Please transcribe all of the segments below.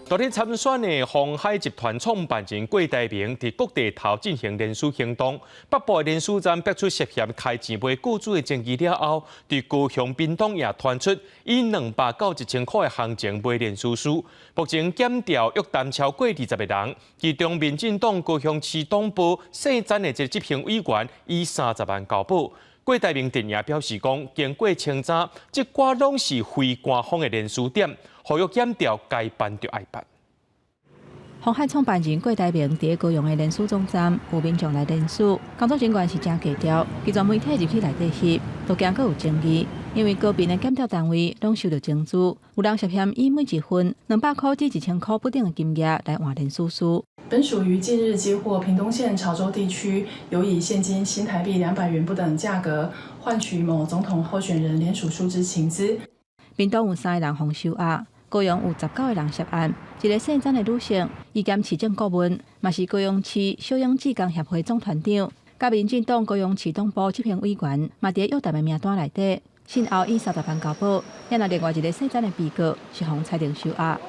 昨日參選的鴻海集團創辦人郭台銘，佇各地頭進行連署行動。北部的連署站逼出涉嫌開錢賣僱主的爭議了後，佇高雄屏東也傳出以200到1000箍的行情賣連署書。目前檢調約談超過20個人，其中民進黨高雄市黨部姓詹的這個執行委員以30萬交保。郭台銘陣營表示講，經過清查，這寡攏是非官方的連署點，呼籲檢調該辦就愛辦。鴻海創辦人郭台銘佇高雄的連署總站有民眾來連署，工作人員是誠低調，拒絕媒體入去內底翕，都驚閣有爭議，因為高屏的檢調單位攏收著情資，有人涉嫌以每一份200箍至1000箍不等的金額來換連署書。本署於近日接獲屏東縣潮州地區有以現金新台幣200元不等價格換取某總統候選人聯署書之情資。屏東有三個人予收押，高雄有19個人涉案，一个姓詹的女性，伊兼市政顧問，嘛是高雄市小英志工協會總團長，佮民進黨高雄市黨部執行委員，嘛佇約談的名單內底。訊後以30萬交保，也若另外一个姓詹的被告是予裁定收押。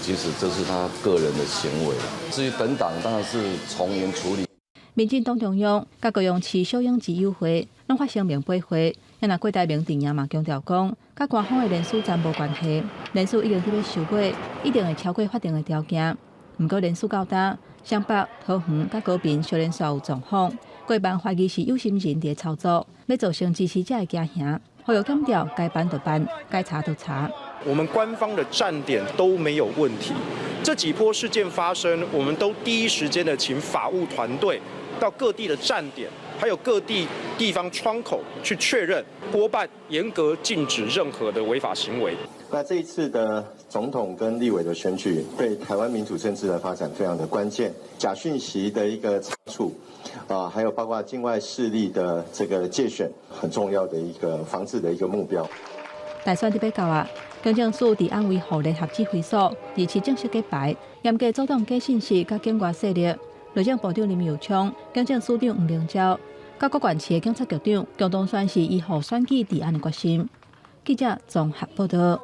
其實這是他個人的行為，至於本黨當然是從嚴處理。民進黨中央佮高雄市小英之友會攏發聲明駁回，也若郭台銘陣營嘛強調講，佮官方的連署站無關係，連署已經佇咧收尾，一定會超過法定的條件。毋過連署到今，雙北、桃園佮高屏小連續有狀況，過萬懷疑是有心人佇操作，欲造成支持者的驚嚇，呼籲檢調該辦就辦，該查就查。我們官方的站點都沒有問題，這幾波事件發生，我們都第一時間的請法務團隊到各地的站點，還有各地地方窗口去確認，國辦嚴格禁止任何的違法行為。那這一次的總統跟立委的選舉，對台灣民主政治的發展非常的關鍵。假訊息的一個查處，啊，還有包括境外勢力的這個介選，很重要的一個防治的一個目標。大選佇欲到啊，警政署治安維護聯合指揮所二七正式揭牌，嚴格阻擋假信息佮境外勢力。內政部長林右昌、警政署長黃明昭、佮各縣市的警察局長共同宣示維護選舉治安的決心。記者綜合報道。